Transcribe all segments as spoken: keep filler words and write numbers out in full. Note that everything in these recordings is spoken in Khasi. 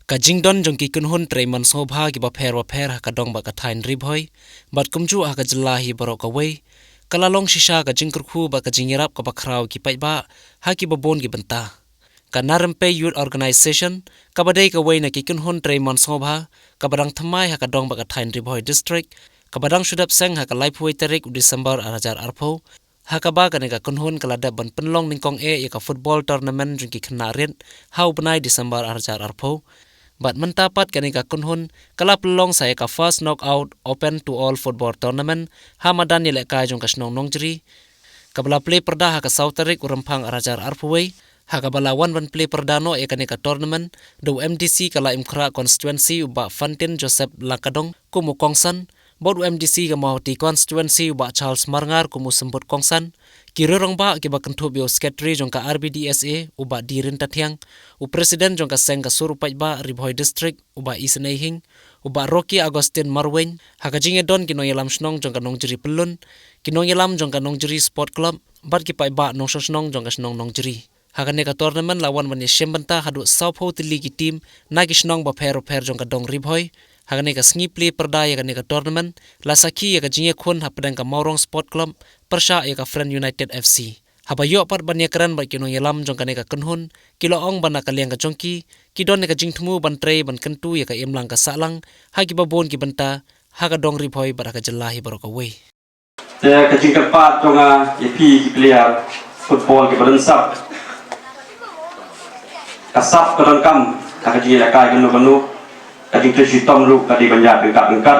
Ka jingdon jong ki kynhun trei man sngewbha kiba pher bapher ha ka dong bad ka thaiñ Ri Bhoi bad kumjuh ha ka jylla hi baroh kawei, ka la long shisha ka jingkyrkhu bad ka jingïarap kaba khraw ki paidbah ha kiba bun ki bynta. Ka Narempei Youth Organisation, kaba dei kawei na ki kynhun trei man sngewbha kaba dang thymmai ha ka dong bad ka thaiñ Ri Bhoi District, kaba dang shu dep seng ha ka laiphew tarik u December ar hajar arphew, ha kaba kane ka kynhun ka la dep ban pynlong nyngkong eh ïa ka football tournament jong ki khynnah rit ha u bnai December ar hajar arphew. Bad mynta pat kane ka kynhun ka la pynlong sa ïa ka first knockout open to all football tournament ha madan ïalehkai jong ka shnong Nongjri, kaba la plie pyrda ha ka saw tarik u Rymphang ar hajar arphew wei. Ha kaba la wan ban plie pyrda noh ïa kane ka tournament da u M D C ka Laitumkhrah constituency u Bah Fantin Joseph Langkadong kum u kongsan, bad u M D C ka Mawhati constituency u Bah Charles Marngar kum u symbud kongsan, ki rangbah kiba kynthup ïa u secretary jong ka R B D S A u Bah D Rintathiang, u president jong ka seng ka sur u paidbah Ri Bhoi District u Bah Isynei Hing, u Bah Rocky Augustine Marwein, ha ka jingïadon ki nongïalam shnong jong ka Nongjri Pyllun, ki nongïalam jong ka Nongjri Sport Club bad ki paidbah nongshong shnong jong ka shnong Nongjri. Ha kane ka tournament la wan ban ïashim bynta haduh sawphew tylli ki team na ki shnong bapher bapher jong ka dong Ri Bhoi. Ha kane ka sngi plie pyrda ïa kane ka tournament la sakhi ïa ka jingïakhun hapdeng ka Mawrong Sport Club pyrshah ïa ka Friend United F C. Haba ïoh pat ban ïakren bad ki nongïalam jong kane ka kynhun, ki la ong ba na ka liang ka jong ki, ki don ïa ka jingthmu ban trei ban kyntu ïa ka imlang ka sahlang ha kiba bun ki bynta ha ka dong Ri Bhoi bad ha ka jylla hi baroh kawei. Te ka jingkyrpad jong nga ïa phi ki player football kiba don sap, ka sap ka donkam ha ka jingïalehkai kano kano, ka jingtrei shitom ruh ka dei ban ïaid ryngkat ryngkat.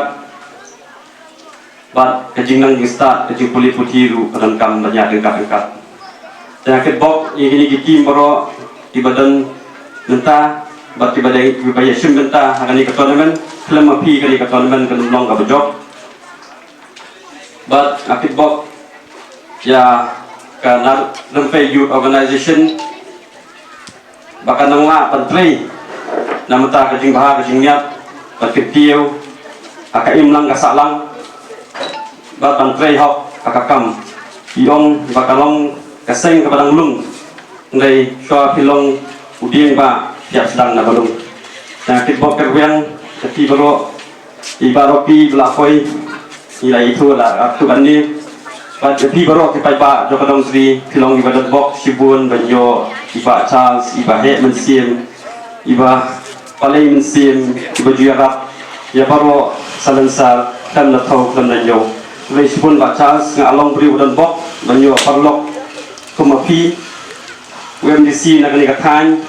Bad ka jingnang jingstad, ka jingpule puthi ruh ka donkam ban ïaid ryngkat ryngkat. Te nga kitbok ïa kine ki team baroh kiba don mynta bad kiba dei kiba ïashim bynta ha kane ka tournament, khlem ma phi kane ka tournament kan ym long kaba jop. Bad nga kitbok ïa ka Narempei Youth Organisation ba kan nang lah ban trei na bynta ka jingbha ka jingniat, ban kyntiew ha ka imlang ka sahlang, bad ban trei hok ha ka kam. Phi ong ba ka long ka seng kaba dang lung, hynrei shuwa phi long u dieng ba phi hap sdang na ba lung. Te nga kitbok kyrwiang ïa phi baroh, i baroh phi ba la poi, i la ithuh la ap tu kan ni. Bad ïa phi baroh ki paidbah jong ka dong Sri, phi long iba don bok shibun ban ïoh i Bah Charles, i Bah Heh Mynsiem, i Bah Palei Mynsiem, iba ju ïarap ïa baroh sa lynsaw, khlem da thaw khlem da ñiew. Khublei shibun Bah Charles, nga long briew ba don bok ban ïoh paralok kum ma phi. U M D C na kane ka thaiñ,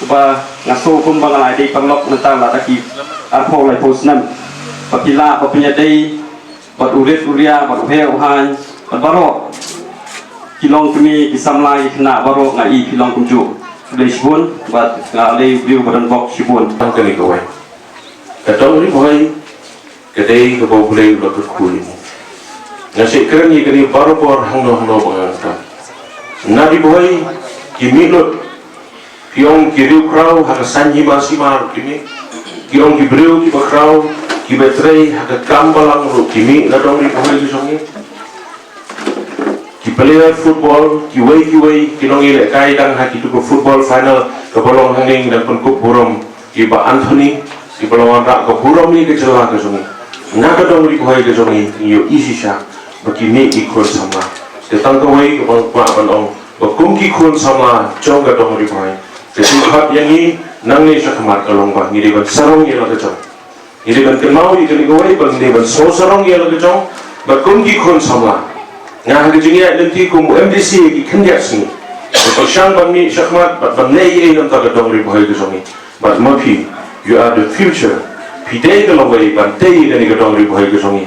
uba nga sngew kumba nga la dei paralok mynta la da ki arphew laiphew snem. Ba phi lah ba phin ïadei bad u rit u ria, bad u heh u haiñ, bad baroh ki longkmie ki samla ki khynnah baroh nga i phi long kumjuh. Khublei shibun bad nga la dei u briew ba don bok shibun. Tang kane kawei. Ka dong Ri Bhoi ka dei kaba U Blei u la kyrkhu ïa ngi. Nga shait kren ïa kane barabor hangno hangno ba ngan kren. Na Ri Bhoi ki mih lut, ki ong ki riewkhraw ha ka saiñ hima sima ruh ki mih. Ki ong ki briew kiba khraw kiba trei ha ka kam balang ruh ki mih na dong Ri Bhoi ka jong ngi. Ki player football kiwei kiwei ki nongïalehkai dang ha kitu ki football final kaba long hangne, ngi dang pynkup burom ïa i Bah Anthony, iba la wanrah ka burom ïa ka jylla ka jong ngi. Na ka dong Ri Bhoi ka jong ngi, ngi ïohi shisha ba ki mih ki khun samla. Te tang kawei kaba nga kwah ban ong, ba kum ki khun samla jong ka dong Ri Bhoi, ka jingkhot ïa ngi nangne shakhmat ka long ba ngi dei ban sarong ïa la ka jong. Ngi dei ban kynmaw ïa kane kawei, ba ngi dei ban sngewsarong ïa la ka jong. Bad kum ki khun samla, nga ha ka jingïaid lynti kum u M D C ïa ki khyndiat sngi, ba pyrshang ban mih shakhmat bad ban leh ei ei na bynta ka dong Ri Bhoi ka jong ngi. Bad ma phi, you are the future. Phi dei ka lawei ban tei ïa kane ka dong Ri Bhoi ka jong ngi.